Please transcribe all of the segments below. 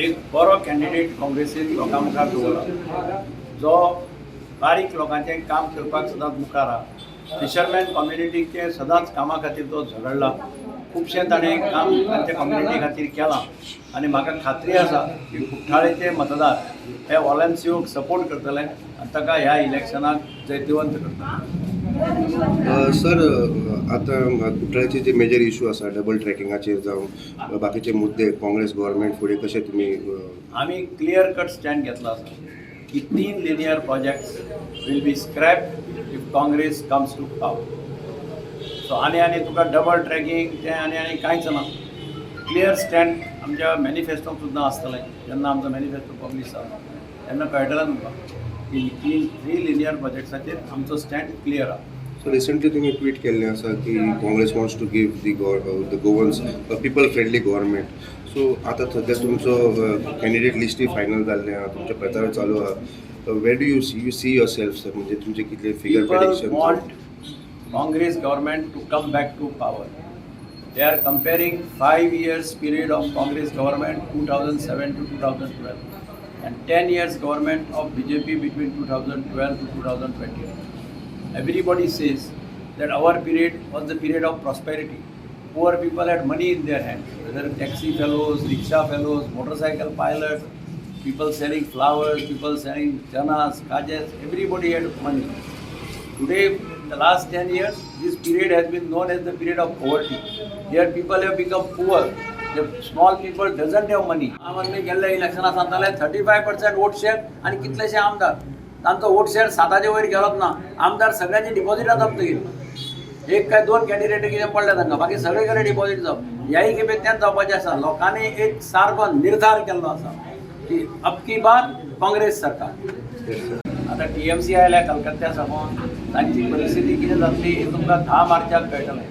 एक बरो कॅन्डिडेट काँग्रेसीन लोकां मुखार दवरला, जो बारीक लोकांचें काम करपाक सदांच मुखार आहा. फिशरमॅन कम्युनिटीचे सदांच कामा खातीर तो झगडला. खुबशें ताणें काम तांच्या कम्युनिटी खातीर केलां आनी म्हाका खात्री आसा की कुठ्ठाळेचे मतदार हे ऑलेन्सियोक सपोर्ट करतले आनी ताका ह्या इलेक्शनाक जैतिवंत करतले. सर, आतां कुठ्ठाळेचे जे मेजर इशू आसा, डबल ट्रॅकिंगाचेर जावं बाकीचे मुद्दे, काँग्रेस गव्हर्मेंट फुडें कशें तुमी आमी क्लियर कट स्टँड घेतला आसा की तीन linear projects will be scrap if Congress comes to power. So आनी आनी तुका डबल ट्रॅकिंग तें आनी आनी कांयच ना. क्लियर स्टँड आमच्या मॅनिफेस्टोक सुद्दां आसतलें. जेन्ना आमचो मॅनिफेस्टो पब्लीश जालो तेन्ना कळटलें तुमकां की तीन थ्री लिनियर प्रोजेक्ट्साचेर आमचो स्टँड क्लियर आहा. सो रिसंटली तुमी ट्वीट केल्लें आसा की Congress wants to give the Goans a people friendly government. So आतां सद्या तुमचो कॅन्डिडेट लिस्टूय फायनल जाल्लें आहा, तुमचे प्रचार चालू आहा. Where do you see yourself, sir? म्हणजे तुमचे कितले figure People prediction? Want Congress government to come back to power. They are comparing 5 years period of Congress government, 2007 to 2012, and 10 years government of BJP between 2012 to 2020. Everybody says that our period was the period of prosperity. Poor people had money in their hands, whether taxi fellows, rickshaw fellows, motorcycle pilots, people selling flowers, people selling chanas, kajas, everybody had money. Today, in the last 10 years, this period has been known as the period of poverty. Here people have become poor. The small people doesn't have money. आम आदमी गेल्ल्या इलेक्शना सांगताले, 35% vote share आनी कितलेशे आमदार. तांचो vote share साताचे वयर गेलोच ना. आमदार सगळ्यांची डिपॉझिटां जप्त केली. एक काय दोन कॅन्डिडेट कितें पडले तांकां, बाकी सगळे कडेन डिपॉझीट जावप. ह्याय खेपे तेंच जावपाचें आसा. लोकांनी एक सारको निर्धार केल्लो आसा की अब की बार काँग्रेस सरकार. आतां टीएमसी आयल्या कलकत्त्या साकून. तांची परिस्थिती कितें जातली हें तुमकां 10 मार्चाक कळटलें.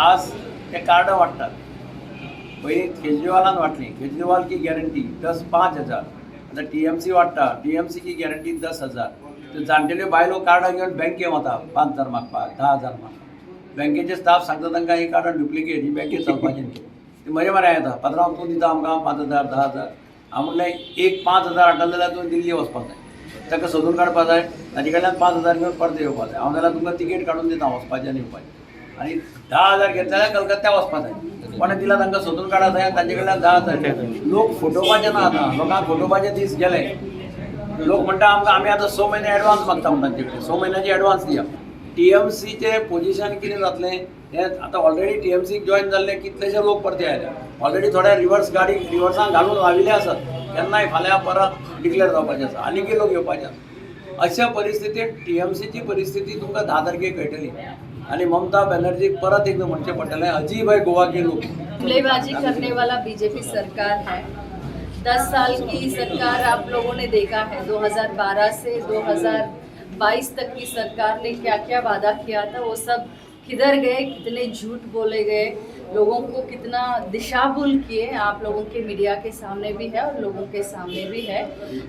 आज ते कार्डां वांट्टात. पयलीं केजरीवालान वांटली, केजरीवाल की गॅरंटी दस 5,000. आतां टीएमसी वांट्टा, टीएमसी की गॅरंटी 10,000. त्यो जाणटेल्यो बायलो कार्डां घेवन बँके वता, 5,000 मागपाक, 10,000 मागपाक. बँकेचे स्टाफ सांगता तांकां, ही कार्डां डुप्लिकेट, ही बँकेत चलपाची न्ही. ती म्हजे मरे येता, पात्रांव, तूं दिता आमकां 5,000, 10,000? हांव म्हणलें, एक 5,000 हाडटले जाल्यार तुवें दिल्ली वचपाक जाय, ताका सोदून काडपा जाय, ताजे कडल्यान 5,000 घेवन परते येवपा जाय. हांव जाल्यार तुमकां तिकेट काडून दिता वचपाचें आनी येवपाचें. आनी 10,000 घेतले जाल्यार कलकत्त्या वचपा जाय. कोणें दिला तांकां सोदून काडा जाय आनी तांचे कडल्यान 10,000. लोक फटोवपाचे ना आतां. लोकांक फटोवपाचे दीस गेले. लोक म्हणटा आमकां, आमी आतां 6 म्हयने एडवान्स मागता म्हण तांचे कडेन, 6 म्हयन्याची एडवान्स दिया. टीएमसीचें पोजिशन कितें जातलें हें आतां ऑलरेडी टीएमसीक जॉयन जाल्ले कितलेशे लोक परते आयले. ऑलरेडी थोडे रिवर्स गाडी रिवर्सान घालून राविल्ले आसात. केन्नाय फाल्यां परत डिक्लेअर जावपाचे आसा, आनीकय लोक येवपाचे आसा. अशा परिस्थितीत टीएमसीची परिस्थिती तुमकां 10 तारखेक कळटली आनी ममता बॅनर्जीक परत एकदां म्हणचें पडटलें, अजीब है गोवा के लोक. जुमलेबाजी करने वाला बीजेपी सरकार है. 10 साल की सरकार आप लोगों ने देखा है. 2012 से 2022 तक की सरकार ने क्या क्या वादा किया था, वो सब किधर गए? कितने झूठ बोले गए, लोगों को कितना दिशाभूल किए, आप लोगों के मीडिया के सामने भी है और लोगों के सामने भी है.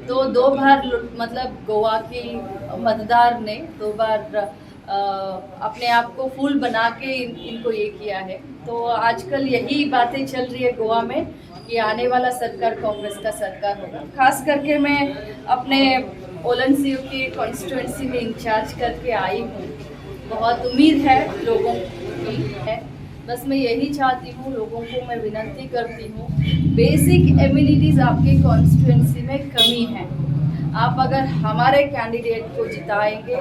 तो दो बार मतलब गोवा की मतदार ने दो बार अपने आप को फूल बना के इनको ये किया है. तो आजकल यही बातें चल रही है गोवा में कि आने वाला सरकार कांग्रेस का सरकार होगा. खास करके मैं अपने ओलनसीओ की कॉन्स्टिट्यूंसी में इंचार्ज करके आई हूँ. बहुत उम्मीद है लोगों की है. बस मैं यही चाहती हूँ, लोगों को मैं विनती करती हूँ, बेसिक एमिनिटीज़ आपके कॉन्स्टिट्यूंसी में कमी है. आप अगर हमारे कैंडिडेट को जिताएंगे,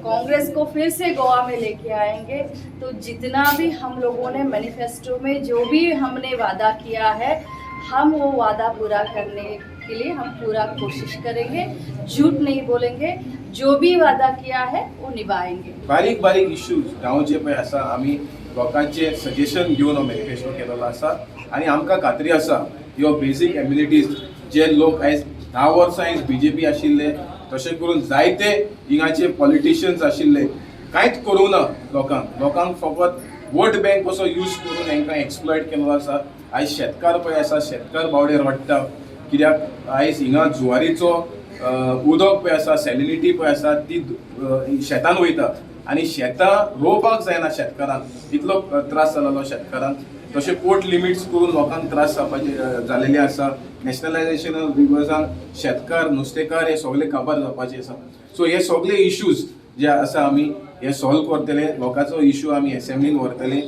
कांग्रेस को फिर से गोवा में लेके आएंगे, तो जितना भी हम लोगों ने मैनिफेस्टो में जो भी हमने वादा किया है, हम वो वादा पूरा करने के लिए हम पूरा कोशिश करेंगे. झूठ नहीं बोलेंगे, जो भी वादा किया है वो निभाएंगे. बारीक बारीक इश्यूज गांवचे पळय आसा, आमी लोकांचे सजेशन घेवन हो मॅनिफेस्टो केलेलो आसा आनी आमकां खात्री आसा, ह्यो बेजीक एम्युनिटीज जे लोक आयज 10 वर्सां आयज बीजेपी आशिल्ले, तशें करून जायते हिंगाचे पॉलिटिशियन्स आशिल्ले, कांयच करूं ना लोकांक. लोकांक फकत वोट बँक कसो यूज करून हेंकां एक्सप्लॉयट केल्लो आसा. आयज शेतकार पळय आसा, शेतकार बावडे रडटा, कित्याक आयज हिंगा जुवारीचो उदक पळय आसा, सॅलिनिटी पळय आसा, ती शेतान वयता आनी शेतां रोवपाक जायना शेतकारांक. इतलो त्रास जालेलो शेतकारांक. तशें पोर्ट लिमिट्स करून लोकांक त्रास जावपाचे जालेले आसा. नॅशनलायजेशन ऑफ रिवर्सान शेतकार, नुस्तेकार हे सगळे काबार जावपाचे आसा. सो हे सगळे इश्यूज जे आसा, आमी हे सॉल्व करतले. लोकांचो इश्यू आमी एसेंब्लीन व्हरतले.